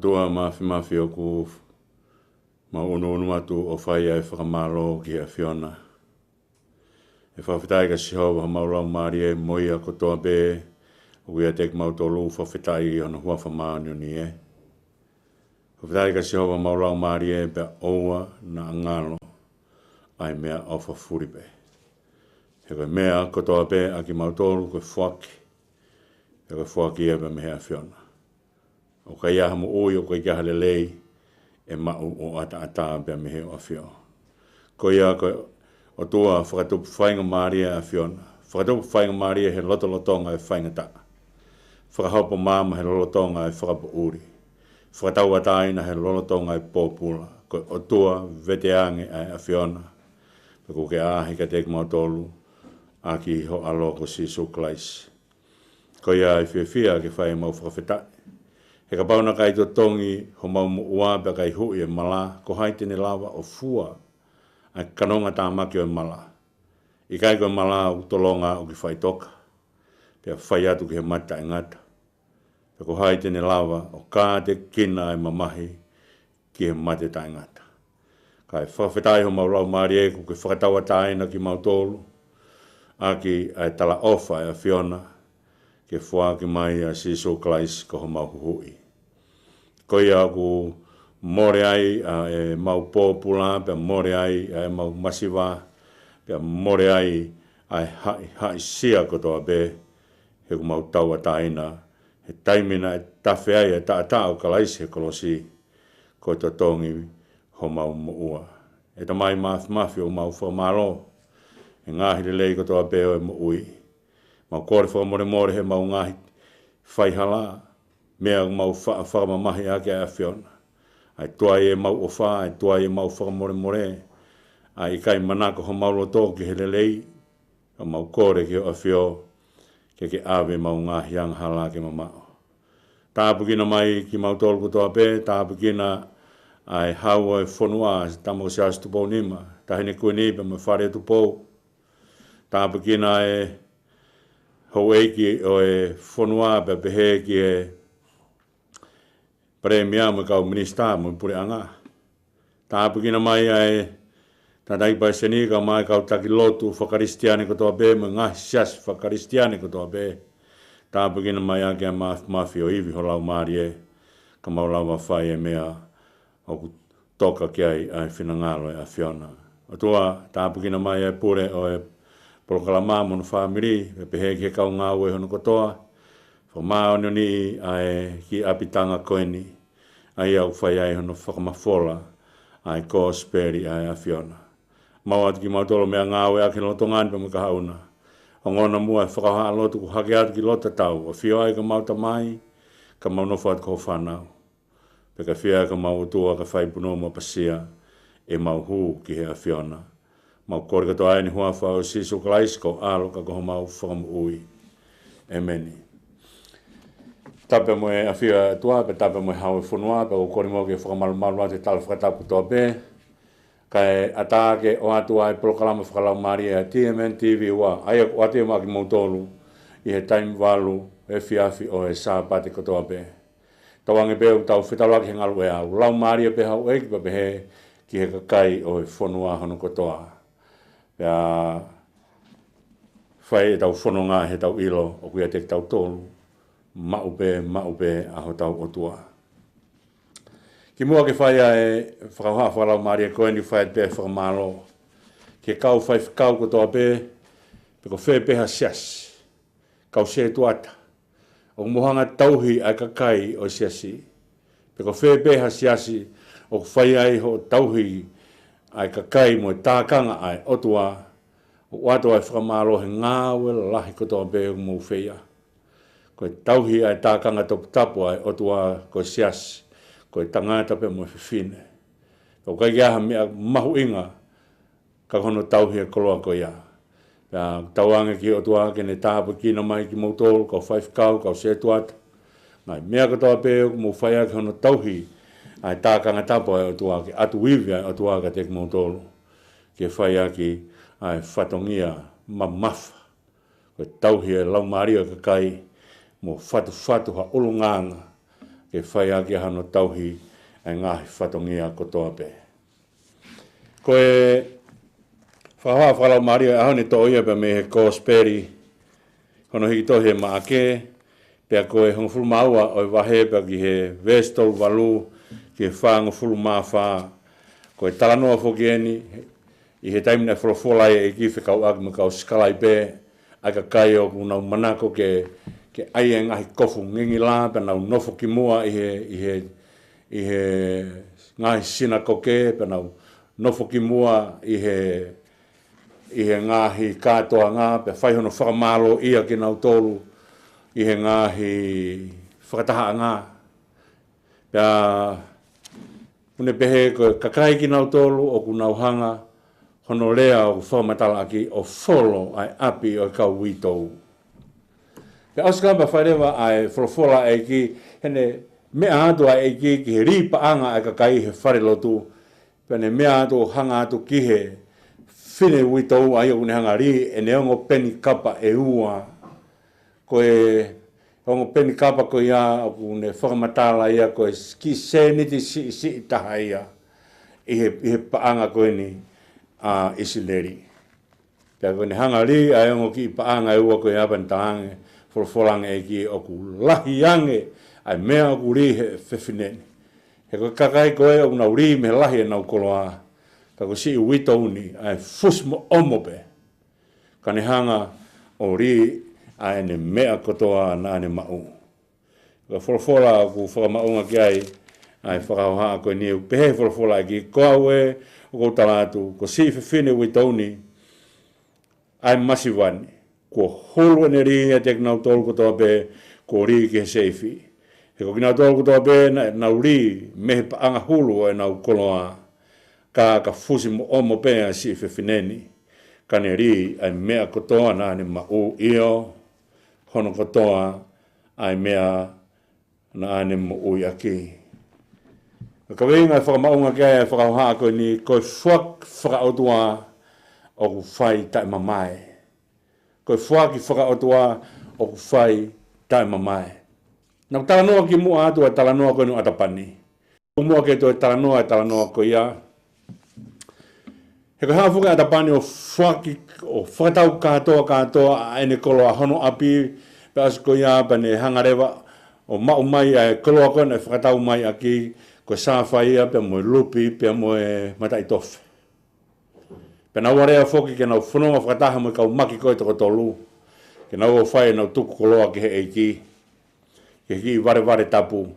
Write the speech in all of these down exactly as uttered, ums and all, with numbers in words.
ʻOtua Māfimafi, ʻoku mau ʻunuʻunu atu ʻo fai ʻa e fakamālō ki he ʻAfiona. ʻE fakafetaʻi kia Sihova homau laumālie mo ia kotoa pē ʻoku ʻiate kimautolu, fakafetaʻi ʻi hono huafa māʻoniʻoni ē. Fakafetaʻi kia Sihova homau laumālie pea ʻoua naʻa ngalo ʻa e meʻaʻofa fulipē. He ko e meʻa kotoa pē ʻa kimautolu ko e foaki, he ko e foaki ia pē mei he ʻAfiona. ʻOku ʻikai ʻi ai ha moʻui, ʻoku ʻikai ʻi ai ha lelei ʻe maʻu ʻo ʻataʻatā pē mei he ʻAfio. Ko ia ko e ʻOtua fakatupu faingamālie ʻa e ʻAfiona. Fakatupu faingamālie he lotolotonga ʻo e faingataʻa. Fakahopo maama he lolotonga ʻo e fakapoʻuli. Fakatauʻatāina he lolotonga ʻo e pōpula. Ko e ʻOtua veteange ʻa e ʻAfiona. Pea kuo ke ʻaʻahi kiate kimautolu ʻaki ho ʻAlo ko Sīsū Kalaisi. Ko ia ʻoku fiefia ke fai ʻemau fakafetaʻi. He kapau naʻe ʻikai totongi homau moʻua pea ʻikai huʻi e mala, ko hai te ne lava ʻo fua ʻa e kanonga tāmaki ʻo e mala? ʻIkai ko e mala ʻoku tolonga ʻoku faʻitoka, pea fai atu ki he mate taʻengata? Pea ko hai te ne lava ʻo kātekina ʻa e mamahi ki he mate taʻengata? Kae fakafetaʻi homau laumālie kuo ke fakatauʻatāina kimautolu ʻaki ʻa e talaʻofa ʻa e ʻAfiona, ke foaki mai ʻa Sīsū Kalaisi ko homau Huhuʻi. Ko ia ʻoku mole ai ʻa ʻemau pōpula, pea mole ai ʻa ʻemau masiva, pea mole ai ʻa e haʻi, haʻisia kotoa pē, he ʻoku mau tauʻatāina he taimi naʻe tafe ai ʻa e taʻataʻa ʻo Kalaisi he kolosi, ko e totongi homau moʻua. ʻE Tamai Māfimafi, ʻoku mau fakamālō he ngaahi lelei kotoa pē ʻo e moʻui. Mau kole fakamolemole heʻemau ngaahi faihala, meʻa ʻoku mau fa-, fakamamahi ʻaki ʻa e ʻAfiona. ʻA e tuai ʻemau ʻofa, ʻa e tuai ʻemau fakamolemole, ʻa e ʻikai manako homau loto ki he lelei, ka mau kole ki ho ʻAfio ke ke ʻave ʻemau ngaahi angahala ke mamaʻo. Tāpuekina mai kimautolu kotoa pē, tāpuekina ʻa e hau ʻo e fonua, Tama ko Siaosi Tupou Nima, Taʻahine Kuini pea mo e Fale ʻo Tupou. Tāpuekina e houʻeiki ʻo e fonua pea pehē ki he Palēmia mo e kau minisitā mo e puleʻanga. Tāpuekina mai ʻa e Tangataʻeiki Palesiteni kae ʻumaʻā e kau taki lotu faka-Kalisitiane kotoa pē mo e ngaahi siasi faka-Kalisitiane kotoa pē. Tāpuekina mai ʻaki ʻa e Māfimafi ʻo ivi ho laumālie, ka mau lava fai e meʻa ʻoku toka ki ai ʻa e finangalo ʻo e ʻAfiona. ʻOtua, tāpuekina mai e pule ʻo e polokalama mo hono fāmili, pea pehē ki he kau ngāue hono kotoa. Fakamāʻoniʻoniʻi ʻa e kiʻi ʻapitanga ko eni, ʻa ia ʻoku fai ai hono fakamafola ʻa e kosipeli ʻa e ʻAfiona. Mau ʻoatu kimautolu ʻo meʻangāue ʻaki he lolotonga ni pea mo e kahaʻu na. Ongona muʻa e fakahohaʻa lotu kuo hake atu ki loto tatau, ʻafio ai ka mau Tamai, ka mau nofo atu ko ho fānau. Pea ka fie ai ka mau ʻOtua ka fai punou mo ʻapasia ʻemau hū ki he ʻAfiona. Mau kole kotoa eni huafa ʻo Sīsū Kalaisi ko ho ʻAlo ka ko homau Fakamoʻui. ʻEmeni. Tapu mo e ʻafio ʻa e ʻOtua, pea tapu mo e hau ʻo e fonua, pea ʻoku ou kole muʻa ke fakamalumalu atu e tala fakatapu kotoa pē. Kae ʻatā ke ʻoatu ʻa e polokalama fakalaumālie ʻa e T M N T V ua, ʻa ia ʻoku ʻoatu ia maʻa kimoutolu ʻi he taimi valu efiafi ʻo e Sāpate kotoa pē. Tauange pē ʻoku tau fetaulaki he ngaluʻea, ʻoku laumālie pē houʻeiki pea pehē ki he kakai ʻo e fonua hono kotoa. Pea fai ʻetau fononga heʻetau ʻilo ʻoku ʻiate kitautolu maʻu pē, maʻu pē ʻa hotau ʻOtua. Kimuʻa ke fai ʻa e fakahohaʻa fakalaumālie ko eni, fai pē fakamālō ki he kau faifekau kotoa pē, pe ko fē pē ha siasi, kau sētuata ʻoku mou hanga ʻo tauhi ʻa e kakai ʻo e siasi. Pe ko fē pē ha siasi ʻoku fai ai hoʻo tauhi ʻa e kakai mo e tākanga ʻa e ʻOtua, ʻoku ʻoatu ʻa e fakamālō he ngāue lahi kotoa pē ʻoku mou feia. Ko e tauhi ʻa e tākanga toputapu ʻa e ʻOtua ko e siasi, ko e tangata pea mo e fefine. ʻOku ʻikai ke ʻi ai ha meʻa mahuʻinga ka ko hono tauhi e koloa ko ia. Pea tauange ki he ʻOtua ke ne tāpuekina mai kimoutolu, kau faifekau, kau sētuata. Ngaahi meʻa kotoa pē ʻoku mou fai ʻaki hono tauhi ʻa e tākanga tapu ʻa e ʻOtua, ke ʻatu ivi ʻa e ʻOtua kiate kimoutolu. Ke fai ʻaki ʻa e fatongia mamafa. Ko e tauhi e laumālie ʻo e kakai, mo fatufatu ha ʻulungaanga ke fai ʻaki ʻa hono tauhi ʻa e ngaahi fatongia kotoa pē. Ko e fakahohaʻa fakalaumālie ʻo e ʻaho ni ʻoku toʻo ia pē mei he Kosipeli, hono hiki tohi ʻe Maʻake, pea ko e hongofulu mā ua ʻo e vahe pea ki he veesi tolu valu ki he fāngofulu mā fā. Ko e talanoa foki eni, ʻi he taimi naʻe folofola ai e ʻEiki fekauʻaki mo e kau sikalaipe, ʻa e kakai ʻoku nau manako ke, ke ʻai e ngaahi kofu ngingila, pea nau nofo ki muʻa ʻi he, ʻi he, ʻi he ngaahi sinakoke, pea nau nofo ki muʻa ʻi he, ʻi he ngaahi kātoanga, pea fai hono fakamālōʻia kinautolu ʻi he ngaahi fakatahaʻanga. Pea ʻoku ne pehē ko e kakai kinautolu ʻoku nau hanga hono lea ʻoku fakamatalaʻaki ʻo folo ʻa e ʻapi ʻo e kau uitou. Pea ʻosi ko ia pea fai leva ʻa e folofola ʻa e ʻEiki, heʻene meʻa atu ʻa e ʻEiki ki he lī paʻanga ʻa e kakai he falelotu, pea ne meʻa atu ʻo hanga atu ki he fefine uitou ʻa ia ʻoku ne hanga lī ʻene ongo peni kapa ʻe ua. Ko e ongo peni kapa ko ia ʻoku ne fakamatala ia ko e kiʻi sēniti siʻisiʻi taha ia ʻi he, ʻi he paʻanga ko eni ʻa ʻIsileli. Pea ko ʻene hanga lī ʻa e ongo kiʻi paʻanga ʻe ua ko ia pea ne talaange, folofola ange ʻEiki ʻoku lahi ange ʻa e meʻa ʻoku lī he fefine ni. He ko e kakai ko ē ʻoku nau lī mei he lahi ʻenau koloa, ka ko e siʻi uitou ni ʻa e fusi mo ʻomo pē. Ka ne hanga ʻo lī ʻa ʻene meʻa kotoa naʻa ne maʻu. Ko e folofola ʻoku fakamaʻunga ki ai ʻa e fakahohaʻa ko eni, ʻoku pehē folofola ʻEiki, ko au ē ʻoku ou tala atu, ko e siʻi fefine uitou ni ʻa e masiva ni, kuo hulu ʻene lī ʻiate kinautolu kotoa pē kuo lī ki he seifi. He ko kinautolu kotoa pē naʻa nau lī mei he paʻanga hulu ʻo ʻenau koloa, ka ka fusi mo ʻomo pē ʻa e siʻi fefine ni, ka ne lī ʻa e meʻa kotoa naʻa ne maʻu, ʻio, hono kotoa ʻa e meʻa naʻa ne moʻui ʻaki. Ko e kaveinga ʻe fakamaʻunga ki ai ʻa e fakahohaʻa ko eni, ko e foaki fakaʻotua ʻoku fai taʻemamae. Ko e foaki fakaʻotua ʻoku fai taʻemamae. Naʻa ku talanoa ki muʻa atu ʻa e talanoa ko eni ʻo ʻAtapani. Ko muʻa ke toe talanoa ʻa e talanoa ko ia. He ko e haʻu foki ʻa ʻAtapani ʻo foaki, ʻo fakatau kātoa kātoa ʻa ʻene koloa, hono ʻapi, pea ʻosi ko ia pea ne hanga leva ʻo maʻu mai ʻa e koloa ko ē naʻe fakatau mai ʻaki, ko e sāfaia pea mo e lupi pea mo e mataʻitofe. Pea nau alea foki ke nau fononga fakataha mo e kau maki ko ē ʻe toko tolu, ke nau ō ʻo fai ʻenau tuku koloa ki he ʻEiki, ki he kiʻi valevale tapu.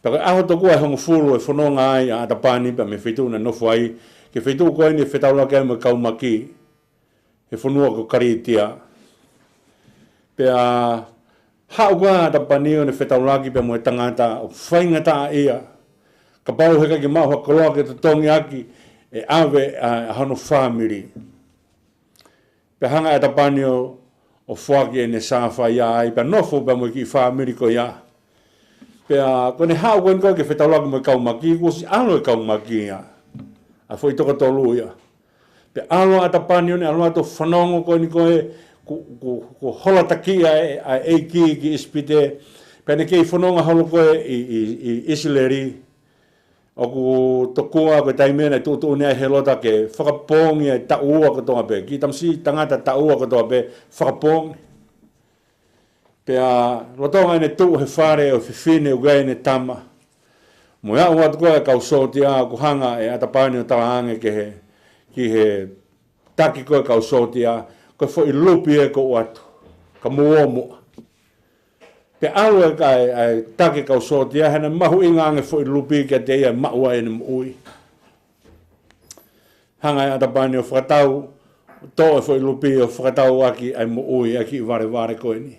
Pea ko e ʻaho tokua ʻe hongofulu ʻe fononga ai ʻa ʻAtapani pea mei he feituʻu naʻe nofo ai ki he feituʻu ko eni ʻe fetaulaki ai mo e kau maki he fonua ko Kalitia. Pea haʻu ko ia ʻa ʻAtapani ʻo ne fetaulaki pea mo e tangata ʻoku faingataʻaʻia, kapau heʻikai ke maʻu ha koloa ke totongi ʻaki, ʻe ʻave ʻa, ʻa hono fāmili. Pea hanga ʻe ʻAtapani ʻo, ʻo foaki ʻene sāfaia ai, pea nofo pea mo e kiʻi fāmili ko ia. Pea ko ʻene haʻu ko eni ko ē ke fetaulaki mo e kau maki, kuo ʻosi ʻalu e kau maki ia, ʻa e foʻi toko tolu ia. Pea ʻalu ʻa ʻAtapani ʻo ne ʻalu atu ʻo fanongo ko eni ko ē, kuo, kuo, kuo holatakiʻi ʻa e, ʻa e ʻEiki ki ʻIsipite. Pea ne kei fononga holo ko ē ʻi, ʻi, ʻi ʻIsileli. ʻOku tokua ko e taimi naʻe tuʻutuʻuni ai ʻe Hēlota ke fakapoongi ʻa e taʻu ua kotoa pē, kiʻi tamasiʻi tangata taʻu ua kotoa pē, fakapoongi. Pea lolotonga ʻene tuʻu he fale ʻo e fefine ʻoku ʻi ai ʻene tama, mo e aʻu atu ko ē ʻa e kau sōtia, ʻoku hanga ʻe ʻAtapani ʻo talaange ki he, ki he taki ko ē ʻa e kau sōtia, ko e foʻi lupi ē kuo ʻoatu, ka mou ō muʻa. Pea ʻalu e ka-, ʻa e taki ʻa e kau sōtia, he naʻe mahuʻinga ange e foʻi lupi kiate ia ʻe maʻu ai ʻene moʻui. Hanga ʻe ʻAtapani ʻo fakatau, toʻo e foʻi lupi ʻo fakatau ʻaki ʻa e moʻui ʻa e kiʻi valevale ko eni.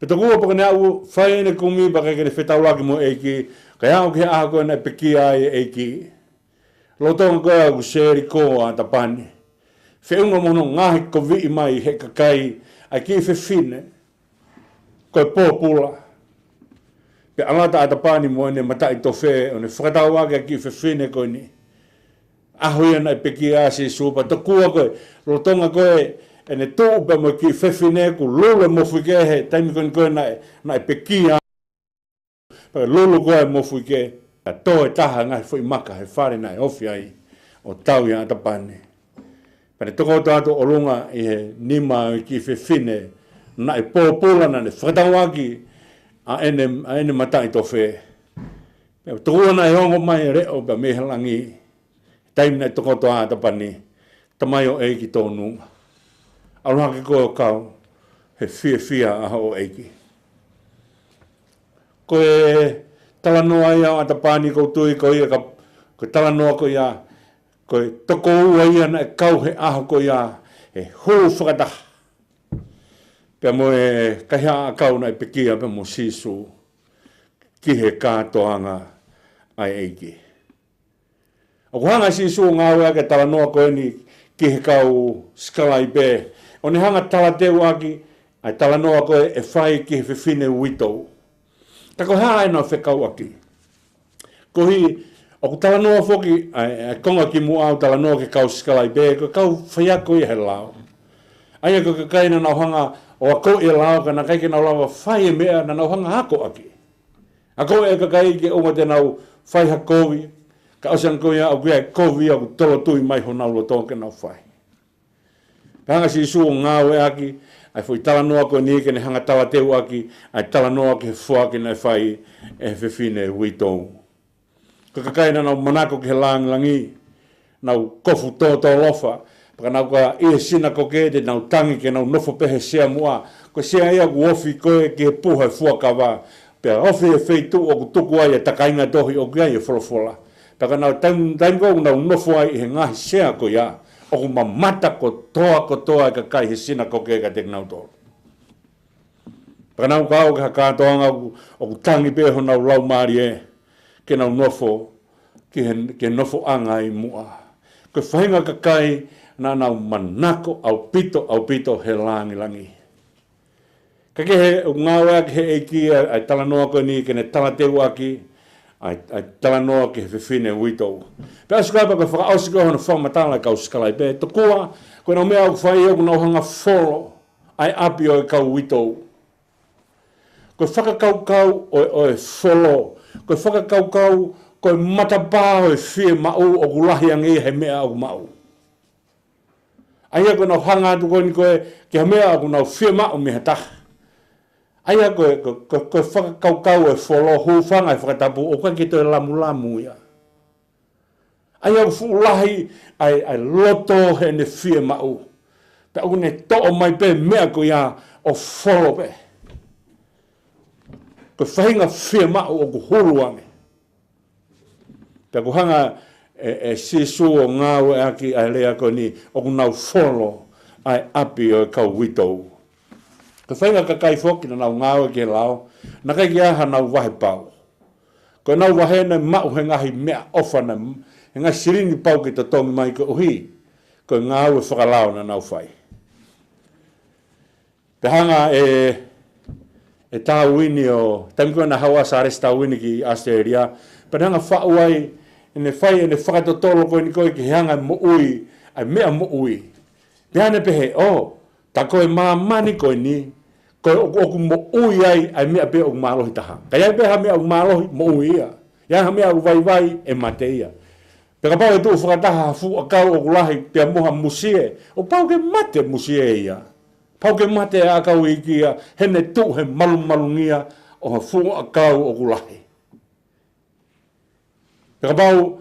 Pea tokua pea ko ʻene aʻu ʻo fai ʻene kumi pea ʻikai ke ne fetaulaki mo e ʻEiki, kae aʻu ki he ʻaho ko ē naʻe pekia ai e ʻEiki. Lolotonga ko ē ʻoku sēlī ko ē ʻa ʻAtapani, feʻunga mo hono ngaohikoviʻi mai ʻe he kakai ʻa e kiʻi fefine ko e pōpula. Pea ʻalu atu ʻa ʻAtapani mo ʻene mataʻitofe ʻo ne fakatau ʻaki ʻa e kiʻi fefine ko eni. ʻAho ia naʻe pekia ai ʻa Sīsū, pea tokua ko ē, lolotonga ko ē ʻene tuʻu pea mo e kiʻi fefine, kuo lulu e mofuike he taimi ko eni ko ē naʻe, naʻe pekia. Pea lulu ko ē e mofuike, pea tō e taha e ngaahi foʻi maka he fale naʻe ofi ai ʻo tau ʻi ʻAtapani. Pea ne tokoto atu ʻolunga ʻi he nima ʻo e kiʻi fefine naʻe pōpula naʻa ne fakatauʻaki ʻa ʻene, ʻa ʻene mataʻitofe. Pea tokua naʻe ongo mai e leʻo pea mei he langi, taimi naʻe tokoto ai ʻa ʻAtapani, Tamai ʻo ʻEiki tōnunga, ʻalu hake koe ʻo kau he fiefia ʻa hoʻo ʻEiki. Ko e talanoa ia ʻo ʻAtapani, ʻoku ou tui ko ia ka, ko e talanoa ko ia, ko e toko ua ia naʻe kau he ʻaho ko ia, he hū fakataha pea mo e kaihaʻa ʻakau naʻe pekia pea mo Sīsū ki he kātoanga ʻa e ʻEiki. ʻOku hanga ʻe Sīsū ʻo ngāueʻaki e talanoa ko eni ki he kau sikalaipe, ʻo ne hanga ʻo talateuʻaki ʻa e talanoa ko ē ʻe fai ki he fefine uitou. Ka ko e hā ʻena fekauʻaki? Koeʻuhi ʻoku talanoa foki ʻa e, ʻa e konga kimuʻa ʻoku talanoa ki he kau sikalaipe, ko e kau faiako ia he lao. ʻA ia ko e kakai naʻa nau hanga ʻo akoʻi e lao, ka naʻe ʻikai ke nau lava fai e meʻa naʻa nau hanga ʻo akoʻaki. Akoʻi e kakai ke ʻoua te nau fai ha kovi, ka ʻosi ange ko ia ʻoku ʻi ai e kovi ʻoku tolotui mai honau loto ke nau fai. Pea hanga ʻe Sīsū ʻo ngāueʻaki ʻa e foʻi talanoa ko eni ke ne hanga ʻo talateuʻaki ʻa e talanoa ki he foaki naʻe fai ʻe he fefine uitou. Ko e kakai naʻa nau manako ki he langilangi, nau kofu tōtōlofa, pea ka nau ka ʻi he sinakoke te nau tangi ke nau nofo pē he sea muʻa, ko e sea ia ʻoku ofi ko ē ki he puha e fuakava, pea ofi he feituʻu ʻoku tuku ai e takainga tohi ʻoku ʻi ai e folofola. Pea ka nau taim-, taimi ko ē ʻoku nau nofo ai ʻi he ngaahi sea ko ia, ʻoku mamata kotoa kotoa e kakai he sinakoke kiate kinautolu. Pea ka nau kau ki ha kātoanga ʻoku, ʻoku tangi pē honau laumālie ke nau nofo ki he, ki he nofoʻanga ʻi muʻa. Ko e faʻahinga kakai naʻa nau manako ʻaupito, ʻaupito he langilangi. Ka ko e hā ʻoku ngāueʻaki ʻe he ʻEiki ʻa e, ʻa e talanoa ko eni ke ne talateuʻaki ʻa e, ʻa e talanoa ki he fefine uitou? Pea ʻosi ko ia pea ko e fakaʻosi ko ē hono fakamatala e kau sikalaipe, tokua ko ʻenau meʻa ʻoku fai ʻoku nau hanga ʻo folo ʻa e ʻapi ʻo e kau uitou. Ko e fakakaukau ʻo e, ʻo e folo, ko e fakakaukau ko e matapā ʻo e fiemaʻu ʻoku lahi ange ia he meʻa ʻoku maʻu. ʻA ia ko ʻenau hanga atu ko eni ko ē ki ha meʻa ʻoku nau fiemaʻu mei ha taha. ʻA ia ko e, ko, ko, ko e fakakaukau ʻo e folo, hūfanga he fakatapu, ʻoku ʻikai ke toe lamulamu ia. ʻA ia ʻoku fuʻu lahi ʻa e, ʻa e loto heʻene fiemaʻu. Pea ʻoku ne toʻo mai pē meʻa ko ia ʻo folo pē. Ko e faʻahinga fiemaʻu ʻoku hulu ange. Pea ʻoku hanga ʻe, ʻe Sīsū ʻo ngāueʻaki ʻa e lea ko eni ʻoku nau folo ʻa e ʻapi ʻo e kau uitou. Ko e faʻahinga kakai foki naʻa nau ngāue ki he lao, naʻe ʻikai ke ʻi ai hanau vahe pau. Ko ʻenau vahe naʻe maʻu he ngaahi meʻaʻofa, naʻe, he ngaahi silini pau ke totongi mai koeʻuhi ko e ngāue fakalao naʻa nau fai. Pea hanga ʻe, ʻe Tāuini ʻo, taimi ko ē naʻe haʻu ai ʻa Sālesi Tāuini ki ʻAositelēlia, pea ne hanga ʻo faʻu ai ʻene fai ʻene fakatotolo ko eni ko ē ki he anga e moʻui, ʻa e meʻa moʻui. Pea ne pehē, ʻō, tā ko e māmani ko eni, ko e ʻoku, ʻoku moʻui ai ʻa e meʻa pē ʻoku mālohi taha. Ka ʻi ai pē ha meʻa ʻoku mālohi, moʻui ia. ʻI ai ha meʻa ʻoku vaivai, ʻe mate ia. Pea kapau ʻe tuʻu fakataha ha fuʻu ʻakau ʻoku lahi pea mo ha musie, ʻoku pau ke mate musie ia. Pau ke mate ʻa e ʻakau iiki ia, heʻene tuʻu he malumalungia ʻo ha fuʻu ʻakau ʻoku lahi. Pea kapau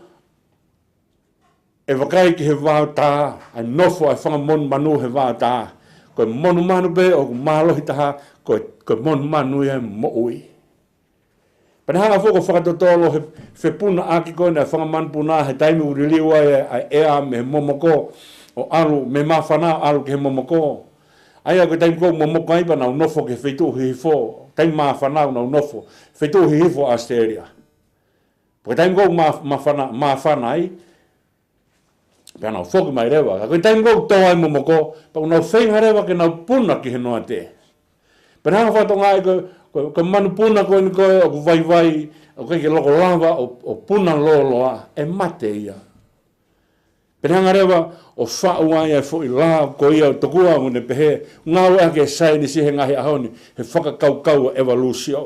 ʻe vakai ki he vaotā, ʻa e nofo ʻa e fanga monumanu he vaotā, ko e monumanu pē ʻoku mālohi taha, ko e, ko e monumanu ia ʻo e moʻui. Pea ne hanga foki ʻo fakatotolo he fepunaʻaki ko ē ʻa e fanga manupuna he taimi ʻoku liliu ai ʻa e ʻea mei he momoko ʻo ʻalu, mei he māfana ʻo ʻalu ki he momoko. ʻA ia ko e taimi ko ē ʻoku momoko ai pea nau nofo ki he feituʻu hihifo, taimi māfana ʻoku nau nofo, feituʻu hihifo ʻAositelēlia. Pea ko e taimi ko ē ʻoku mā-, māfana, māfana ai, pea nau foki mai leva. Ka ko e taimi ko ē ʻoku tō ai e momoko, pea ʻoku nau feinga leva ke nau puna ki he noate. Pea ne hanga ʻo fakatokangaʻi ko, ko, ko e manupuna ko eni ko ē ʻoku vaivai, ʻoku ʻikai ke loko lava ʻo, ʻo puna lōloa, ʻe mate ia. Pea ne hanga leva ʻo faʻu ai ʻa e foʻi lao ko ia ʻoku tokua ʻoku ne pehē, ngāueʻaki ʻe he saienisi he ngaahi ʻaho ni, he fakakaukau ʻo e ʻevalūsio.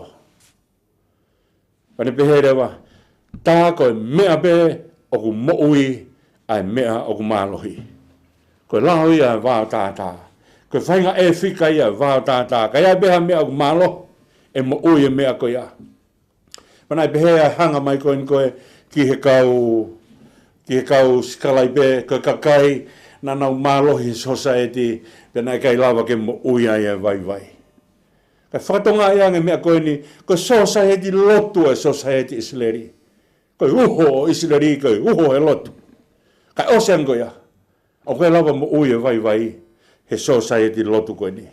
Pea ne pehē leva, tā ko e meʻa pē ʻoku moʻui ʻa e meʻa ʻoku mālohi. Ko e lao ia ʻa e vao tātā. Ko e faʻahinga ʻefika ia ʻa e vao tātā. Ka ʻi ai pē ha meʻa ʻoku mālohi, ʻe moʻui e meʻa ko ia. Pea naʻe pehē ʻa e hanga mai ko eni ko ē ki he kau, ki he kau sikalaipe, ko e kakai naʻa nau mālohi he sosaieti, pea naʻe ʻikai lava ke moʻui ai e vaivai. Kae fakatokangaʻi ange e meʻa ko eni, ko e sosaieti lotu ʻa e sosaieti ʻIsileli. Ko e uho ʻo ʻIsileli, ko e uho he lotu. Kae ʻosi ange ko ia, ʻoku ʻikai lava moʻui e vaivai he sosaieti lotu ko eni.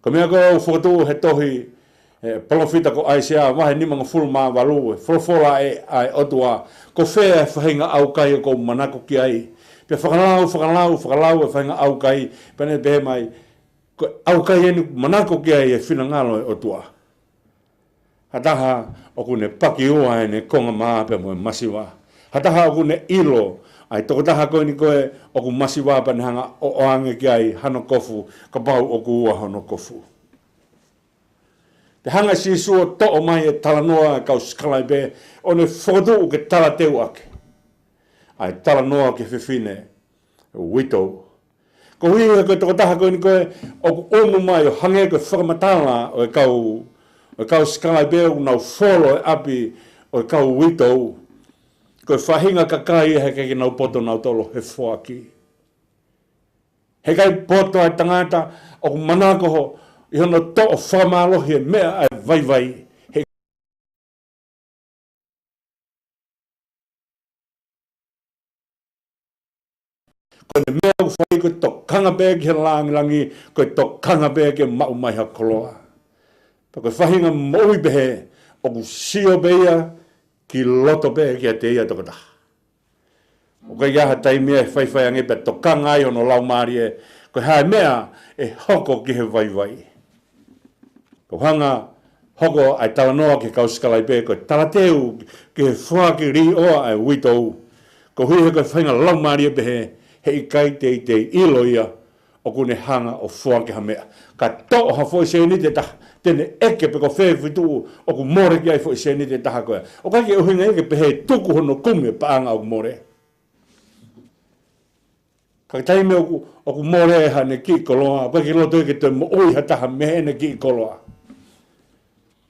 Ko e meʻa ko ē ʻoku fokotuʻu he tohi ʻa e palōfita ko ʻAisea vahe nimangofulu mā valu, ʻe folofola ʻe, ʻa e ʻOtua, ko fē ʻa e faʻahinga ʻaukai ʻoku ou manako ki ai. Pea fakalau, fakalau, fakalau e faʻahinga ʻaukai, pea ne pehē mai, ko e ʻaukai eni ʻoku manako ki ai e finangalo ʻo e ʻOtua. Ha taha ʻoku ne pakiua ʻene konga mā pea mo e masiva. Ha taha ʻoku ne ʻilo ʻa e tokotaha ko eni ko ē ʻoku masiva pea ne hanga ʻo ʻoange ki ai hano kofu, kapau ʻoku ua hono kofu. Pea hanga ʻe Sīsū ʻo toʻo mai e talanoa ʻa e kau sikalaipe ʻo ne fokotuʻu ke talateuʻaki ʻa e talanoa ki he fefine widow. Koeʻuhi he ko e tokotaha ko eni ko ē ʻoku ʻunu mai ʻo hangē ko e fakamatala ʻo e kau, ʻo e kau sikalaipe ʻoku nau folo e ʻapi ʻo e kau widow. Ko e faʻahinga kakai ia he ʻikai ke nau poto nautolu he foaki. He ʻikai poto ʻa e tangata ʻoku manako ʻi hono toʻo fakamālohi e meʻa ʻa e vaivai. He ko ʻene meʻa ʻoku fai ko e tokanga pē ki he langilangi, ko e tokanga pē ke maʻu mai ha koloa. Pea ko e faʻahinga moʻui pehē, ʻoku sio pē ia ki loto pē kiate ia tokotaha. ʻOku ʻikai ha taimi ʻe faifai ange pea tokanga ai hono laumālie, ko e hā e meʻa ʻe hoko ki he vaivai. Ko e hanga hoko ʻa e talanoa ki he kau sikalaipe, ko e talateu ki he foaki līʻoa ʻa e widow. Koeʻuhi he ko e faʻahinga laumālie pehē, he ʻikai teitei ʻilo ia ʻoku ne hanga ʻo foaki ha meʻa. Ka toʻo ha foʻi sēniti ʻe taha, te ne ʻeke pe ko fē feituʻu ʻoku mole ki ai foʻi sēniti ʻe taha ko ia. ʻOku ʻikai ke ʻuhinga ia ke pehē tuku hono kumi e paʻanga ʻoku mole. Ka ko e taimi ʻoku, ʻoku mole ai haʻane kiʻi koloa, ʻoku ʻikai ke loto ia ke toe moʻui ha taha mei heʻene kiʻi koloa.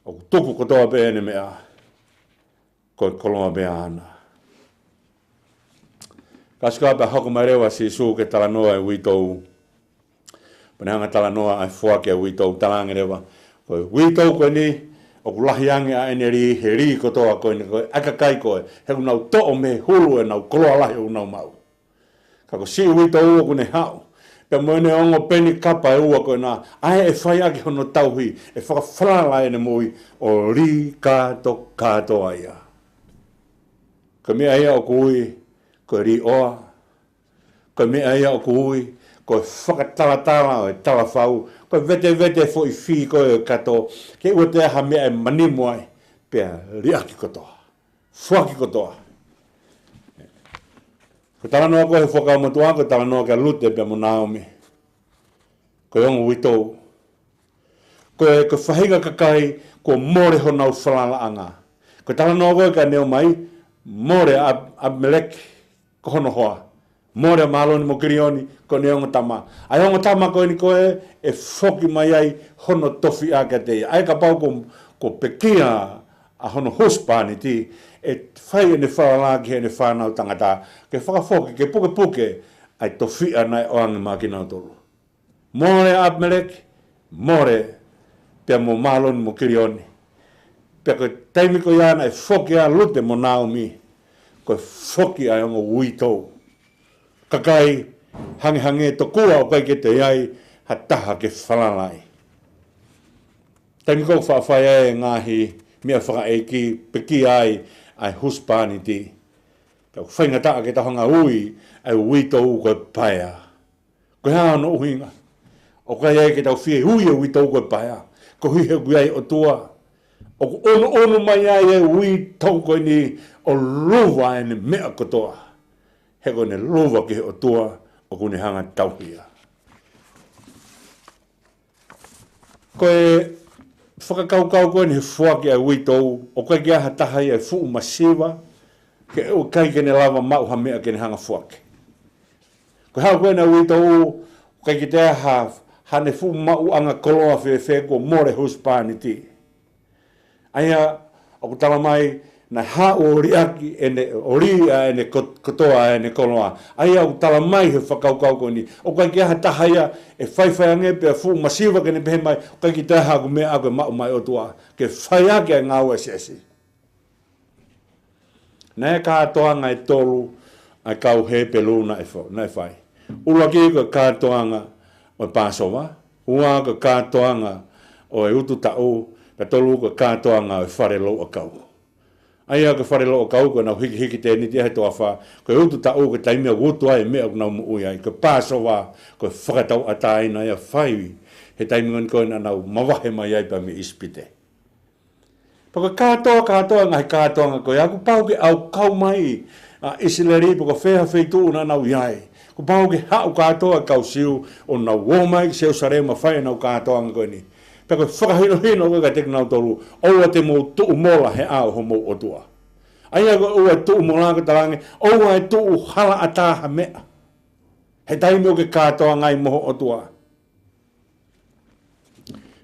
ʻOku tuku kotoa pē ʻene meʻa, ko e koloa pē ʻaʻana. Ka ʻosi ko ia pea hoko mai leva ʻa Sīsū ke talanoa e widow. Pea ne hanga talanoa ʻa e foaki ʻa e widow, talaange leva, ko e widow ko eni, ʻoku lahi ange ʻa ʻene lī, he lī kotoa ko eni, ko e ʻa e kakai ko ē, he ʻoku nau toʻo mei he hulu ʻenau koloa lahi ʻoku nau maʻu. Ka ko siʻi widow ʻoku ne haʻu pea mo ʻene ongo peni kapa ʻe ua ko ena, ʻa ē ʻe fai ʻaki hono tauhi, ʻe fakafalala ʻene moʻui ʻo lī kātokātoa ia. Ko e meʻa ia ʻoku ui ko e līʻoa. Ko e meʻa ia ʻoku ui ko e fakatalatala ʻo e talafau. Ko e vetevete foʻi fī ko ē ʻo e kato, ke ʻoua toe ʻi ai ha meʻa ʻe manimo ai, pea liʻaki kotoa, foaki kotoa. Ko e talanoa ko ē he Fuakava Motuʻa, ko e talanoa kia Lute pea mo Naomi. Ko e ongo widow. Ko e, ko e faʻahinga kakai kuo mole honau falalaʻanga. Ko e talanoa ko ē kia Neomai, mole ʻa ʻAp-, ʻApimeleki ko hono hoa. Mole ʻa Māloni mo Kilioni, ko ʻene ongo tama. ʻA e ongo tama ko eni ko ē, ʻe foki mai ai hono tofiʻa kiate ia. ʻA ia kapau kuo, kuo pekia ʻa hono husepāniti, ʻe fai ʻene falala ki heʻene fānau tangata ke fakafoki, ke pukepuke ʻa e tofiʻa naʻe ʻoange maʻa kinautolu. Mole ʻa ʻApimeleki, mole pea mo Māloni mo Kilioni. Pea ko e taimi ko ia naʻe foki ai ʻa Lute mo Naomi, ko e foki ʻa e ongo widow. Kakai hangehangē tokua ʻoku ʻikai ke toe ʻi ai ha taha ke falala ai. Taimi ko ē ʻoku faʻa fai ai e ngaahi meʻa fakaʻeiki, pekia ai ʻa e husepāniti. Ka ʻoku faingataʻa ke tau hanga ʻo ui ʻa e widow ko e paea. Ko e hā hono ʻuhinga? ʻOku ʻikai ke tau fie ui e widow ko e paea. Koeʻuhi he ʻoku ʻi ai e ʻOtua. ʻOku ʻunuʻunu mai ai e widow ko eni ʻo luva ʻene meʻa kotoa. He ko ʻene luva ki he ʻOtua ʻoku ne hanga ʻo tauhi ia. Ko e, fakakaukau ko eni he foaki ʻa e uitou, ʻoku ʻikai ke ʻi ai ha taha ia ʻe fuʻu masiva, ke ʻoku ʻikai ke ne lava maʻu ha meʻa ke ne hanga foaki. Ko e haʻu ko eni ʻa e uitou, ʻoku ʻikai ke toe ʻi ai ha, haʻane fuʻu maʻuʻanga koloa fēfē kuo mole husepāniti. ʻA ia, ʻoku tala mai, naʻe haʻu ʻo liʻaki ʻene, ʻo liʻaki ʻene ko-, kotoa ʻene koloa. ʻA ia, ʻoku tala mai he fakakaukau ko eni, ʻoku ʻikai ke ʻi ai ha taha ia ʻe faifai ange pea fuʻu masiva ke ne pehē mai, ʻoku ʻikai ke toe ʻi ai haʻaku meʻa ʻoku maʻu mai ʻOtua, ke fai ʻaki ʻa e ngāue ʻa e siasi. Naʻe kātoanga ʻe tolu ʻa e kau Hepelū naʻe fa-, naʻe fai. ʻUluaki ko e kātoanga ʻo e Pāsova, ua ko e kātoanga ʻo e utu taʻu, pea tolu ko e kātoanga ʻo e fale louʻakau. ʻA ia ko e fale louʻakau ko ʻenau hikihiki tēniti ʻi he toafa, ko e utu taʻu ko e taimi ʻoku utu ai e meʻa ʻoku nau moʻui ai, ko e Pāsova ko e fakatauʻatāina ia fai he taimi ko eni ko ē naʻa nau mavahe mai ai pea mei ʻIsipite. Pea ko e kātoa, kātoa e ngaahi kātoanga ko ia, kuo pau ke ʻaukau mai ʻa ʻIsileli pe ko fē ha feituʻu naʻa nau ʻi ai. Kuo pau ke haʻu kātoa e kau Siu ʻo nau ō mai ki Selusalema ʻo fai ʻenau kātoanga ko eni. Pea ko e fakahinohino ko ē kiate kinautolu, ʻoua te mou tuʻu mola he ʻao ʻo homou ʻOtua. ʻA ia ko e ʻoua ʻe tuʻu mola ko e talaange, ʻoua ʻe tuʻu halaʻatā ha meʻa he taimi ʻoku ke kātoanga ai mo ho ʻOtua.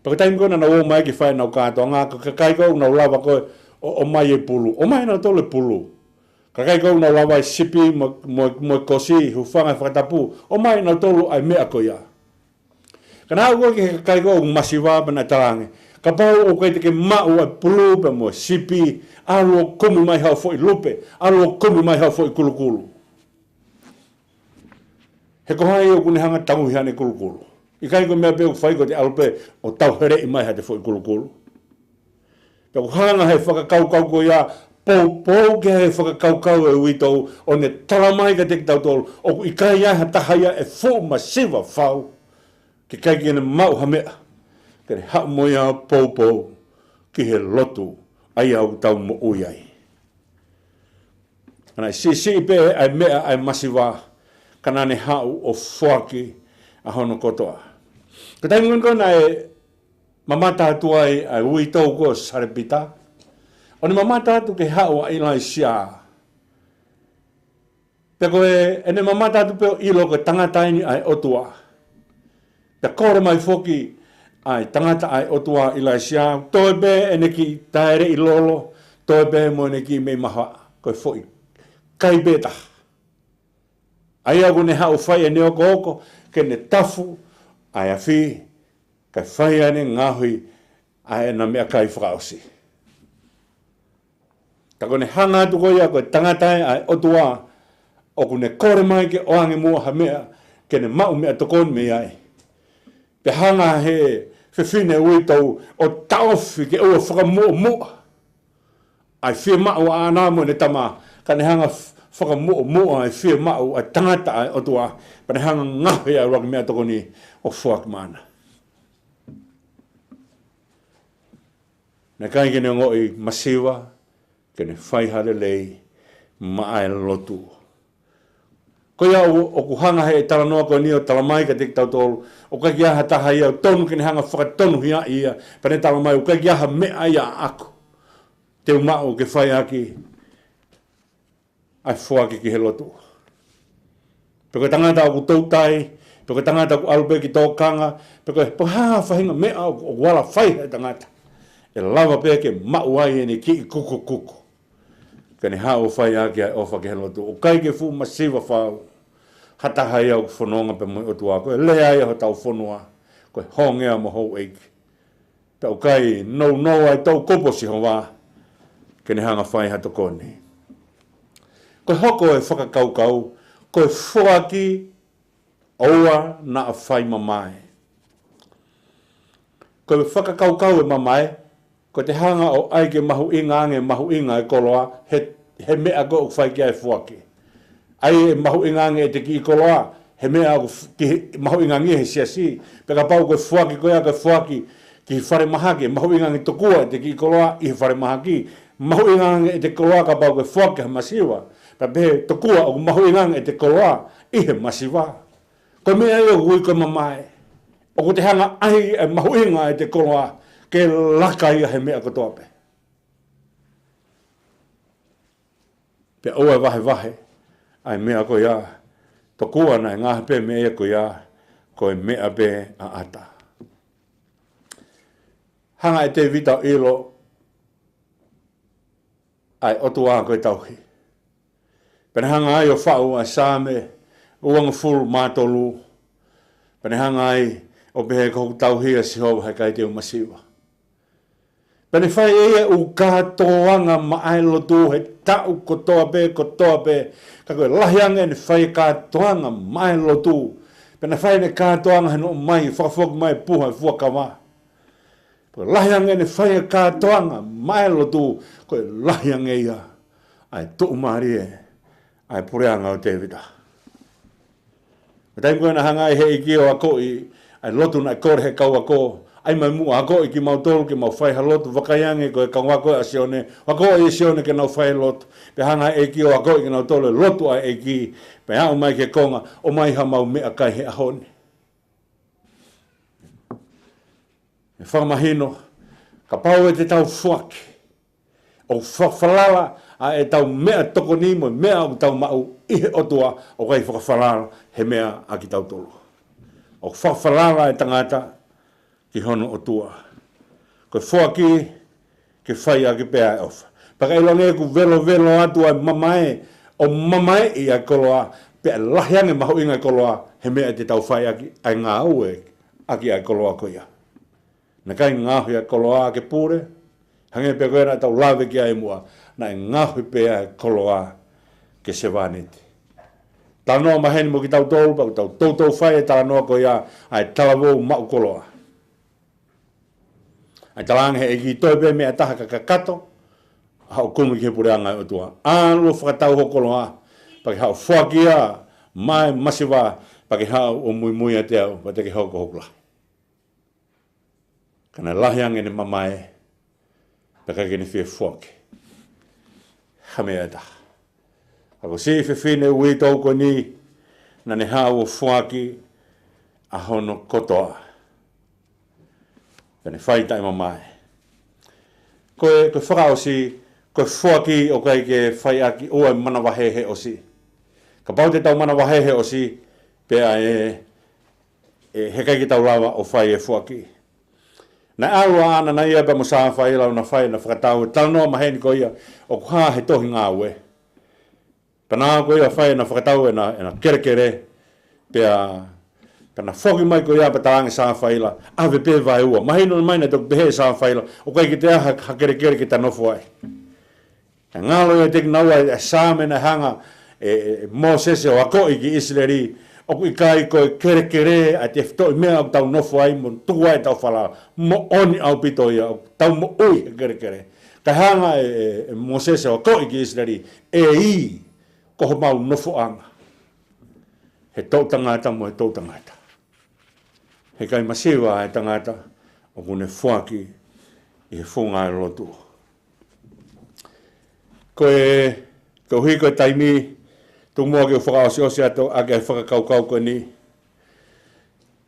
Pea ko e taimi ko ē naʻa nau ō mai ke fai ʻenau kātoanga, ko e kakai ko ē ʻoku nau lava ko ē ʻo, ʻomai e pulu, ʻomai ʻenautolu e pulu. Kakai ko ē ʻoku nau lava e sipi mo, mo, mo e kosi, hūfanga he fakatapu, ʻomai ʻenautolu ʻa e meʻa ko ia. Ka naʻe haʻu ko ē ki he kakai ko ē ʻoku masiva pea naʻe talaange, kapau ʻoku ʻikai te ke maʻu ʻa e pulu pea mo e sipi, ʻalu ʻo kumi mai haʻo foʻi lupe, ʻalu ʻo kumi mai haʻo foʻi kulukulu. He ko hai ʻoku ne hanga tauhi haʻane kulukulu? ʻIkai ko e meʻa pē ʻoku fai ko ʻete ʻalu pē ʻo tauheleʻi mai haʻate foʻi kulukulu. Pea ʻoku hanga he fakakaukau ko ia, poupou ki he fakakaukau ʻa e uitou, ʻo ne tala mai kiate kitautolu, ʻoku ʻikai ʻi ai ha taha ia ʻe fuʻu masiva fau, ke ʻikai ke ne maʻu ha meʻa, ke ne haʻu mo ia ʻo poupou ki he lotu, ʻa ia ʻoku tau moʻui ai. Naʻe siʻisiʻi pē ʻa e meʻa ʻa e masiva, ka naʻa ne haʻu ʻo foaki ʻa hono kotoa. Ko e taimi ko ē naʻe mamata atu ai ʻa e uitou ko Salepita, ʻo ne mamata atu ki he haʻu ʻa ʻIlaisiā. Pea ko ʻene mamata atu pē ʻo ʻilo ko e tangata eni ʻa e ʻOtua. Pea kole mai foki ʻa e tangata ʻa e ʻOtua ʻIlaisiā, toe pē ʻene kiʻi taeleʻi lolo, toe pē mo ʻene kiʻi mei mahaʻa, ko e foʻi kai pē taha. ʻA ia ʻoku ne haʻu ʻo fai ʻene okooko, ke ne tafu ʻa e afi, kae fai ʻene ngaohi ʻa ʻena meʻakai fakaʻosi. Ka ko ʻene hanga atu ko ia ko e tangata ʻa e ʻOtua, ʻoku ne kole mai ke ʻoange muʻa ha meʻa, ke ne maʻu meʻatokoni mei ai. Pea hanga he fefine uitou ʻo taʻofi ke ʻoua ʻe fakamuʻomuʻa ʻa e fiemaʻu ʻaʻana mo ʻene tama, ka ne hanga f-, fakamuʻomuʻa ʻa e fiemaʻu ʻa e tangata ʻa e ʻOtua, pea ne hanga ngaohi ʻa e ʻuluaki meʻatokoni ʻo foaki maʻana. Naʻe ʻikai ke ne ongoʻi masiva, ke ne fai ha lelei maʻa e lotu. Ko ia ʻo, ʻoku hanga he talanoa ko eni ʻo tala mai kiate kitautolu, ʻoku ʻikai ke ʻi ai ha taha ia ʻoku tonu ke ne hanga fakatonuhiaʻi ia, pea ne tala mai, ʻoku ʻikai ke ʻi ai ha meʻa ia ʻaʻaku te u maʻu ke fai ʻaki ʻa e foaki ki he lotu. Pe ko e tangata ʻoku toutai, pe ko e tangata ʻoku ʻalu pē ki tōkanga, pe ko e, pe ko e hā ha faʻahinga meʻa ʻoku, ʻoku ala fai he tangata, ʻe lava pē ke maʻu ai ʻene kiʻi kukukuku, ke ne haʻu ʻo fai ʻaki ʻa e ʻofa ki he lotu. ʻOku ʻikai ke fuʻu masiva fau ha taha ia ʻoku fononga pē mo e ʻOtua. Ko e lea ia hotau fonua, ko e hongea mo houʻeiki. Pea ʻoku ʻikai nounou ʻa e toʻukupu ʻo Sihova ke ne hanga fai ha tokoni. Ko e hoko e fakakaukau, ko e foaki ʻoua naʻa faimamae. Ko e fakakaukau ʻe mamae, ko ʻete hanga ʻo ʻai ke mahuʻinga ange, mahuʻinga e koloa, he, he meʻa ko ē ʻoku fai ki ai e foaki. ʻAi ʻe mahuʻinga ange ʻete kiʻi koloa, he meʻa ʻoku f-, ki he, mahuʻinga ange he siasi, pea kapau ko e foaki ko ia, ko e foaki ki he falemahaki, mahuʻinga ange tokua ʻete kiʻi koloa ʻi he falemahaki, mahuʻinga ange ʻete koloa kapau ko e foaki ha masiva, pea pehē tokua ʻoku mahuʻinga ange ʻete koloa ʻi he masiva. Ko e meʻa ia ʻoku ui ko e mamae. ʻOku te hanga ʻai e mahuʻinga ʻete koloa ke laka ia he meʻa kotoa pē. Pea ʻoua ʻe vahevahe ʻa e meʻa ko ia, tokua naʻe ngaohi pē meʻa ia ko ia ko e meʻa pē ʻaʻata. Hanga ʻe Tēvita ʻo ʻilo ʻa e ʻOtua ko e tauhi. Pea ne hanga ai ʻo faʻu ʻa e Saame uangofulu mā tolu. Pea ne hanga ai ʻo pehē, ko hoku tauhi ʻa Sihova, he ʻikai te u masiva. Pea ne fai ʻe ia ʻū kātoanga maʻa e lotu he taʻu kotoa pē, kotoa pē. Ka ko e lahi ange ʻene fai kātoanga maʻa e lotu. Pea ne fai ʻene kātoanga he ʻene ʻomai, fakafoki mai e puha ʻo e fuakava. Ko e lahi ange ʻene fai e kātoanga maʻa e lotu, ko e lahi ange ia ʻa e tuʻumālie ʻa e puleʻanga ʻo Tēvita. Ko e taimi ko ē naʻe hanga ai he ʻEiki ʻo akoʻi ʻa e lotu naʻe kole he kau ako, ʻai mai muʻa akoʻi kimautolu ke mau fai ha lotu, vakai ange ko e kau ako ʻa Sione, akoʻi ʻe Sione ke nau fai e lotu. Pea hanga he ʻEiki ʻo akoʻi kinautolu e lotu ʻa e ʻEiki, pea aʻu mai ki he konga, ʻomai haʻamau meʻakai he ʻaho ni. ʻE fakamahino, kapau ʻe te tau foaki, ʻo fakafalala ʻa e tau meʻatokoni mo e meʻa ʻoku tau maʻu ʻi he ʻOtua, ʻoku ʻikai fakafalala he meʻa ʻa kitautolu. ʻOku fakafalala e tangata ki hono ʻOtua. Ko e foaki ke fai ʻaki pē ʻa e ʻofa. Pea ka ʻiloange ʻoku velovelo atu ʻa e mamae, ʻo mamaeʻi ʻa e koloa, pea lahi ange mahuʻinga e koloa he meʻa te tau fai ʻaki ʻa e ngāue ʻaki ʻa e koloa ko ia. Naʻe ʻikai ngaohi ʻa e koloa ke pule, hangē pē ko ē naʻa tau lave ki ai muʻa, naʻe ngaohi pē ʻa e koloa ke sevāniti. Talanoa maheni mo kitautolu, pea ʻoku tau toutou fai e talanoa ko ia, ʻa e talavou maʻu koloa. ʻA e talaange he ʻEiki, toe pē meʻa ʻe taha ka kakato haʻo kumi ki he puleʻanga ʻo e ʻOtua. ʻAlu ʻo fakatau ho koloa, pea ke haʻu ʻo foaki ia maʻa e masiva, pea ke haʻu ʻo muimui ʻiate au, pea te ke hoko ko hoku lahi. Ka naʻe lahi ange ʻene mamae, pea ʻikai ke ne fie foaki ha meʻa ʻe taha. Ka ko e siʻi fefine uitou ko eni, naʻa ne haʻu ʻo foaki ʻa hono kotoa. Pea ne fai taʻemamae. Ko e, ko e fakaʻosi, ko e foaki ʻoku ʻikai ke fai ʻaki, ʻoua ʻe manavahē he ʻosi. Kapau te tau manavahē he ʻosi, pea ʻe, ʻe, he ʻikai ke tau lava ʻo fai e foaki. Naʻe ʻalu ʻa ʻAnanaia pea mo Sāfaila ʻo na fai, na fakatau e talanoa maheni ko ia ʻoku hā he tohi Ngāue. Pea na ō ko ia ʻo fai ʻena fakatau ʻena, ʻena kelekele, pea, pea na foki mai ko ia pea talaange ʻe Sāfaila, ʻave pē vaeua. Mahino mai naʻe toki pehē ʻe Sāfaila, ʻoku ʻikai ke toe ʻi ai ha, ha kelekele ke ta nofo ai. Naʻe ngalo ia ʻiate kinaua e Saame naʻe hanga ʻe, ʻe, ʻe Mōsese ʻo akoʻi ki ʻIsileli, ʻoku ʻikai ko e kelekele ʻa e tefitoʻi meʻa ʻoku tau nofo ai mo tuku ai ʻetau falala. Moʻoni ʻaupito ia, ʻoku tau moʻui he kelekele. Kae hanga ʻe, ʻe, ʻe Mōsese ʻo akoʻi ki ʻIsileli, ʻEi, ko homau nofoʻanga, he toʻutangata mo e toʻutangata. He ʻikai masiva ʻa e tangata ʻoku ne foaki ʻi he funga ʻo e lotu. Ko e, koeʻuhi ko e taimi, tuku muʻa ke u fakaʻosiʻosi atu ʻaki e fakakaukau ko eni.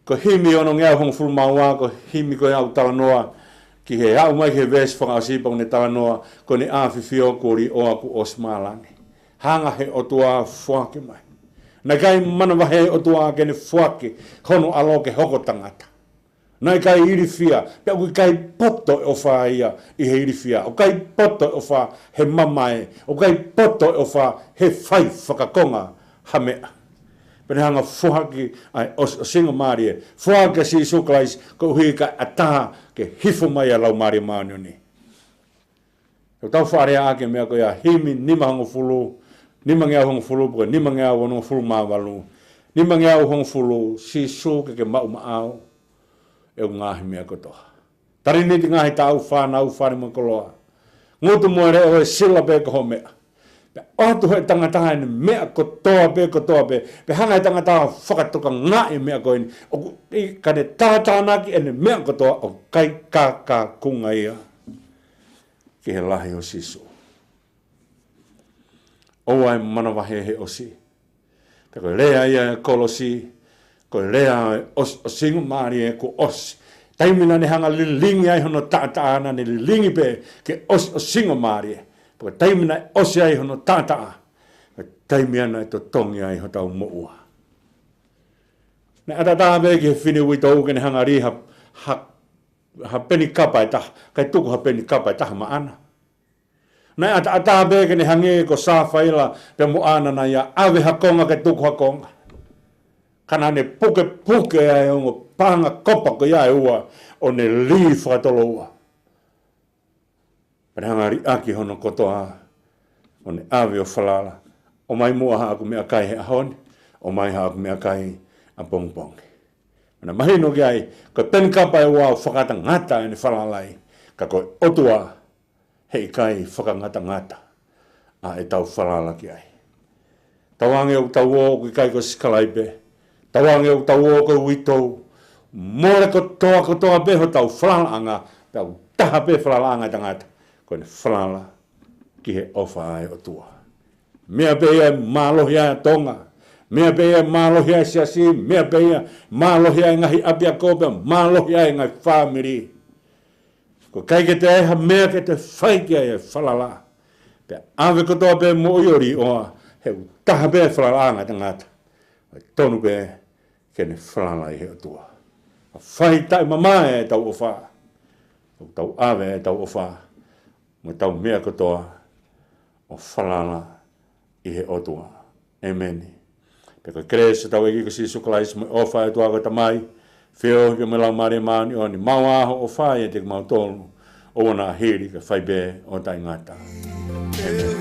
Ko e himi onongeau hongofulu mā ua, ko e himi ko ia ʻoku talanoa ki he aʻu mai ki he veesi fakaʻosi pea ʻoku ne talanoa, ko ʻene ʻafifio kuo liʻoa kuo ʻosi mā langi. Hanga he ʻOtua ʻo foaki mai. Naʻe ʻikai manavahē ʻOtua ke ne foaki hono ʻAlo ke hoko tangata. Naʻe ʻikai ilifia, pea ʻoku ʻikai poto e ʻofa ia ʻi he ilifia. ʻOku ʻikai poto e ʻofa he mamae. ʻOku ʻikai poto e ʻofa he fai fakakonga ha meʻa. Pea ne hanga ʻo foaki ʻa e ʻos-, ʻosinga mālie. Foaki ʻa Sīsū Kalaisi, koeʻuhi kae ʻatā ke hifo mai ʻa e Laumālie Māʻoniʻoni. ʻOku tau fakalea ʻaki e meʻa ko ia, himi nima hongofulu, nimangeau hongofulu, pe ko e nimangeau onongofulu mā valu. Nimangeau hongofulu, Sīsū ke ke maʻu maʻau ʻeku ngaahi meʻa kotoa. Taliniti ngaahi taʻau, fānau, fale mo e koloa. Ngutu mo e leʻo, ʻe sila pē ko hoʻo meʻa. Pea ʻoatu he tangata ʻene meʻa kotoa pē, kotoa pē. Pea hanga he tangata ʻo fakatokangaʻi e meʻa ko eni. ʻOku ʻi, ka ne tātānaki ʻene meʻa kotoa, ʻoku ʻikai kākākunga ia ki he lahi ʻo Sīsū. ʻOua ʻe manavahē he ʻosi. Pea ko e lea ia ʻo e kolosi, ko e lea ʻo e ʻos-, ʻosinga mālie kuo ʻosi. Taimi naʻa ne hanga lilingi ai hono taʻataʻa, naʻa ne lilingi pē ke ʻosi ʻo singo mālie. Pea ko e taimi naʻe ʻosi ai hono taʻataʻa, ko e taimi ia naʻe totongi ai hotau moʻua. Naʻe ʻataʻatā pē ki he fine uitou ke ne hanga lī ha, ha, ha peni kapa ʻe taha, kae tuku ha peni kapa ʻe taha maʻana. Naʻe ʻataʻatā pē ke ne hangē ko Safaila pea mo ʻAnanaia, ʻave ha konga kae tuku ha konga. Ka naʻa ne pukepuke ʻa e ongo paʻanga kopa ko ia ʻe ua, ʻo ne lī fakatoloua. Pea ne hanga liʻaki hono kotoa, ʻo ne ʻave ʻo falala. ʻOmai muʻa haʻaku meʻakai he ʻaho ni, ʻomai haʻaku meʻakai ʻapongipongi. Naʻe mahino ki ai, ko e peni kapa ʻe ua ʻoku fakangata ʻene falala ai, ka ko e ʻOtua, heʻikai fakangatangata ʻa ʻetau falala ki ai. Tauange ʻoku tau ō ʻoku ʻikai ko e sikalaipe. Tauange ʻoku tau ō ko e uitou. Mole kotoa kotoa pē hotau falalaʻanga, pea ʻoku taha pē falalaʻanga ʻa e tangata, ko ʻene falala ki he ʻofa ʻa e ʻOtua. Meʻa pē ia ʻe mālohi ai ʻa Tonga. Meʻa pē ia ʻe mālohi ai e siasi. Meʻa pē ia ʻe mālohi ai e ngaahi ʻapiako, pea mālohi ai e ngaahi fāmili. ʻOku ʻikai ke toe ʻi ai ha meʻa ke toe fai ki ai e falala. Pea ʻave kotoa pē moʻui ʻo liʻoa, he ʻoku taha pē falalaʻanga ʻa e tangata. ʻOku tonu pē ke ne falala ʻi he ʻOtua. Ka fai taʻemamae ʻetau ʻofa, ʻoku tau ʻave ʻetau ʻofa mo ʻetau meʻa kotoa ʻo falala ʻi he ʻOtua. ʻĒmeni. Pea ko e kelesi ʻa hotau ʻEiki ko Sīsū Kalaisi mo e ʻofa ʻa e ʻOtua ko e Tamai, feohi pea mo e Laumālie Māʻoniʻoni, maʻu ʻa e ʻofa ʻiate kimautolu, ʻoua naʻa hili kae fai pē ʻo taʻengata. ʻĒmeni.